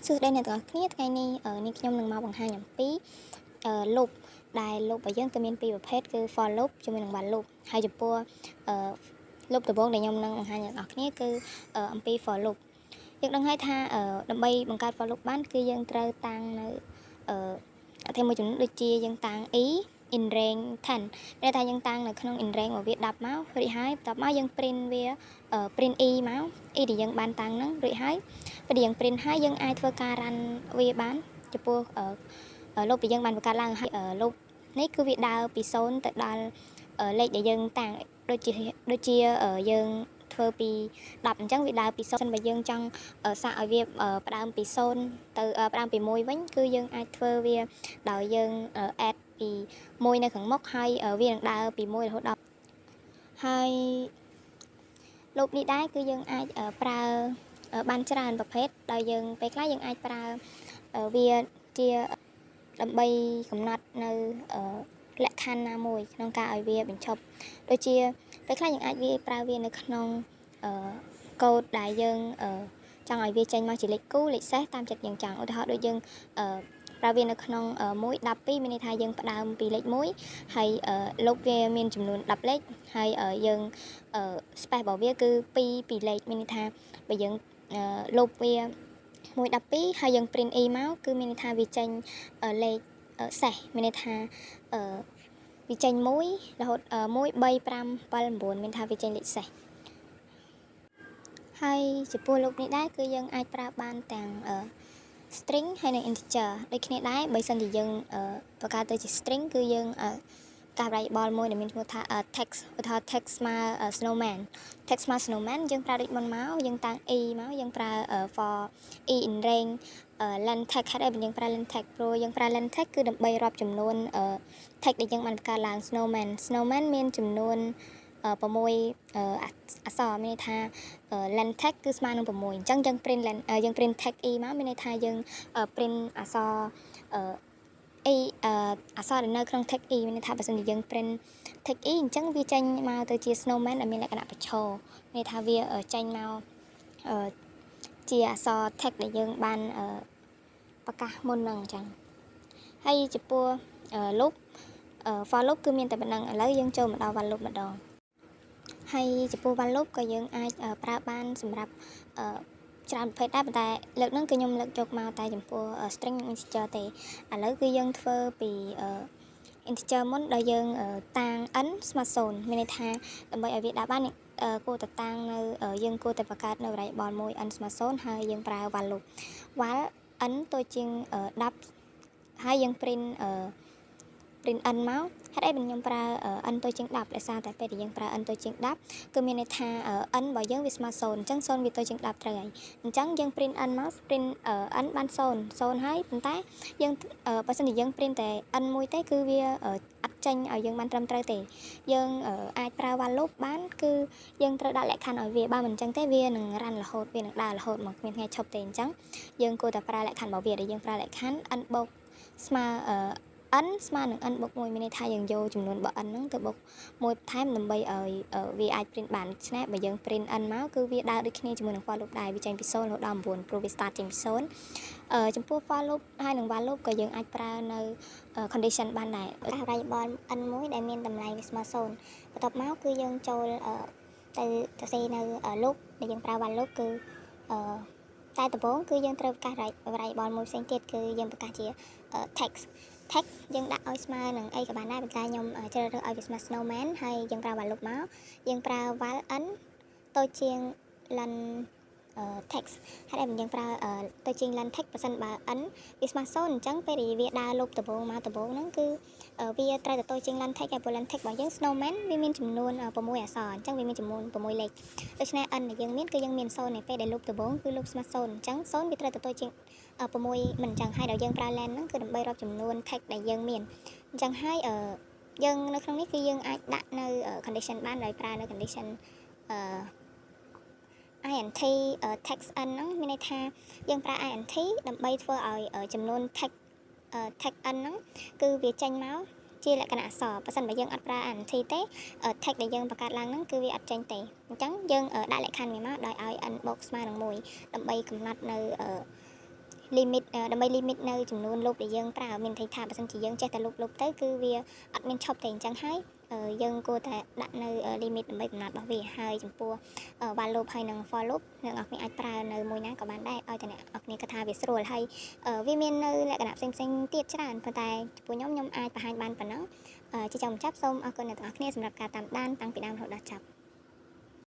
សួស្តីអ្នកទាំងអស់គ្នាថ្ងៃនេះនាងខ្ញុំនឹងមកបង្ហាញអំពី loop ដែល loop របស់យើងគឺមានពីរប្រភេទគឺ for loop ជាមួយនឹង while loop ហើយចំពោះ loop ដំបូងដែលខ្ញុំនឹងបង្ហាញអ្នកទាំងអស់គ្នាគឺអំពី for loop យើងដឹងហើយថាដើម្បីបង្កើត for loop បានគឺយើងត្រូវតាំងនៅអធិមួយចំនួនដូចជាយើងតាំង i in range 10មានន័យថាយើងតាំងនៅក្នុង in range របស់វា10មករួចហើយបន្ទាប់មកយើង print វា print i មក i ដែលយើងបានតាំងហ្នឹងរួចហើយពេលដែលយើង print ហើយយើងអាចធ្វើការ run វាបានចំពោះ loop ដែលយើងបានបង្កើតឡើងហើយ loop នេះគឺវាដើរពី0ទៅដល់លេខដែលយើងតាំងដូចជាយើងធ្វើពី10អញ្ចឹងវាដើរពី0បើយើងចង់សាកឲ្យវាផ្ដើមពី0ទៅផ្ដើមពី1វិញគឺយើងអាចធ្វើវាដោយយើង add ពី1នៅខាងមុខហើយវានឹងដើរពី1រហូតដល់ហើយ loop នេះដែរគឺយើងអាចប្រើបានច្រើនប្រភេទដោយយើងពេលខ្លះយើងអាចប្រើវាជាដើម្បីកំណត់នៅលក្ខខណ្ឌណាមួយក្នុងការឲ្យវាបញ្ឈប់ដូចជាពេលខ្លះយើងអាចវាប្រើវានៅក្នុងកូដដែលយើងចង់ឲ្យវាចេញមកជាលេខគូលេខសេសតាមចិត្តយើងចង់ឧទាហរណ៍ដូចយើងប្រើវានៅក្នុង1 12មានន័យថាយើងផ្ដើមពីលេខ1ហើយ loop វាមានចំនួន10លេខហើយយើង space របស់វាគឺ2 2លេខមានន័យថាបើយើង loop វា1 12ហើយយើង print i មកគឺមានន័យថាវាចេញលេខសេសមានន័យថាវាចេញ1រហូត1 3 5 7 9មានថាវាចេញលេខសេសហើយចំពោះ loop នេះដែរគឺយើងអាចប្រើបានទាំង string ហើយនិង integer ដូចគ្នាដែរបើសិនជាយើងបង្កើតទៅជា string គឺយើង កាស variable មួយដែលមានឈ្មោះថា text ឧទាហរណ៍ text ស្មើ snowman text ស្មើ snowman យើងប្រើដូចមុនមកយើងតាំង i មកយើងប្រើ for i in range len text ហេតុអីបើយើងប្រើ len text ព្រោះយើងប្រើ len text គឺដើម្បីរាប់ចំនួន text ដែលយើងបានបង្កើតឡើង snowman snowman មានចំនួន6អក្សរមានន័យថា len text គឺស្មើនឹង6អញ្ចឹងយើង print len យើង print text i មកមានន័យថាយើង print អក្សរ e អក្សរដែលនៅក្នុង text i មានន័យថាបើសិនជាយើង print text i អញ្ចឹងវាចេញមកទៅជា snowman ដែលមានលក្ខណៈប្រឈរមានន័យថាវាចេញមកជាអក្សរ text ដែលយើងបានប្រកាសមុនហ្នឹងអញ្ចឹងហើយចំពោះ loop for loop គឺមានតែប៉ុណ្ណឹងឥឡូវយើងចូលមកដល់ while loop ម្ដងហើយចំពោះ while loop ក៏យើងអាចប្រើបានសម្រាប់ច្រើនប្រភេទដែរប៉ុន្តែលើកហ្នឹងគឺខ្ញុំលើកយកមកតែចំពោះ string និង integer ទេឥឡូវគឺយើងធ្វើពី integer មុនដោយយើងតាំង n ស្មើ0មានន័យថាដើម្បីឲ្យវាដាក់បានគួរតែតាំងនៅយើងគួរតែបង្កើតនៅ variable មួយ n ស្មើ0ហើយយើងប្រើ while loop while n តូចជាង10ហើយយើង print print n មកហេតុអីបានខ្ញុំប្រើ n តូចជាង10ដោយសារតែពេលដែលយើងប្រើ n តូចជាង10គឺមានន័យថា n របស់យើងវាស្មើ0អញ្ចឹង0វាតូចជាង10ត្រូវហើយអញ្ចឹងយើង print n មក print n បាន0 0ហើយប៉ុន្តែយើងបើសិនជាយើង print តែ n មួយទេគឺវាអត់ចេញឲ្យយើងបានត្រឹមត្រូវទេយើងអាចប្រើ while loop បានគឺយើងត្រូវដាក់លក្ខខណ្ឌឲ្យវាបើមិនអញ្ចឹងទេវានឹង run រហូតវានឹងដើររហូតមកគ្មានថ្ងៃឈប់ទេអញ្ចឹងយើងគួរតែប្រើលក្ខខណ្ឌរបស់វាដែលយើងប្រើលក្ខខណ្ឌ n បូកស្មើ n ស្មើនឹង n បូក1មានន័យថាយើងយកចំនួនរបស់ n ហ្នឹងទៅបូក1បន្ថែមដើម្បីឲ្យវាអាច print បានដូច្នេះបើយើង print n មកគឺវាដើរដូចគ្នាជាមួយនឹង for loop ដែរវាចេញពី0រហូតដល់9ព្រោះវា start ចេញពី0ចំពោះ for loop ហើយនិង while loop ក៏យើងអាចប្រើនៅ condition បានដែរ ប្រកាស variable n មួយដែលមានតម្លៃវាស្មើ0បន្ទាប់មកគឺយើងចូលទៅសរសេរនៅ loop ដែលយើងប្រើ while loop គឺតែដំបូងគឺយើងត្រូវប្រកាស variable មួយផ្សេងទៀតគឺយើងប្រកាសជា text text យើងដាក់ឲ្យស្មើនឹងអីក៏បានដែរប៉ុន្តែខ្ញុំជ្រើសរើសឲ្យវាស្មើ snowman ហើយយើងប្រើ while loop មកយើងប្រើ while n តូចជាង len text ហេតុអីមិនយើងប្រើតូចជាង len text បើសិនបើ n វាស្មើ0អញ្ចឹងពេលដែលវាដើរ loop ដំបូងមកដំបូងហ្នឹងគឺវាត្រូវតែតូចជាង len text ហើយព្រោះ len text របស់យើង snowman វាមានចំនួន6អក្សរអញ្ចឹងវាមានចំនួន6លេខដូច្នេះ n ដែលយើងមានគឺយើងមាន0នៅពេលដែល loop ដំបូងគឺ loop ស្មើ0អញ្ចឹង0វាត្រូវតែតូចជាង6មិនអញ្ចឹងហើយដល់យើងប្រើ len ហ្នឹងគឺដើម្បីរាប់ចំនួន text ដែលយើងមានអញ្ចឹងហើយយើងនៅក្នុងនេះគឺយើងអាចដាក់នៅ condition បានដោយប្រើនៅ condition int text n ហ្នឹងមានន័យថាយើងប្រើ int ដើម្បីធ្វើឲ្យចំនួន text text n ហ្នឹងគឺវាចេញមកជាលក្ខណៈអក្សរបើសិនបើយើងអត់ប្រើ int ទេ text ដែលយើងបង្កើតឡើងហ្នឹងគឺវាអត់ចេញទេអញ្ចឹងយើងដាក់លក្ខខណ្ឌវាមកដោយឲ្យ n បូកស្មើនឹង1ដើម្បីកំណត់នៅ limit ដើម្បី limit នៅចំនួន loop ដែលយើងប្រើមានន័យថាបើសិនជាយើងចេះតែ loop loop ទៅគឺវាអត់មានឈប់ទេអញ្ចឹងហើយយើងគួរតែដាក់នៅ limit ដើម្បីកំណត់របស់វាហើយចំពោះ while loop ហើយនិង for loop អ្នកនរគ្នាអាចប្រើនៅមួយណាក៏បានដែរឲ្យតែអ្នកនរគ្នាគិតថាវាស្រួលហើយវាមាននៅលក្ខណៈផ្សេងៗទៀតច្រើនប៉ុន្តែចំពោះខ្ញុំខ្ញុំអាចបង្ហាញបានប៉ុណ្ណឹងជាចុងបញ្ចប់សូមអរគុណអ្នកទាំងអស់គ្នាសម្រាប់ការតាមដានតាំងពីដើមរហូតដល់ចប់។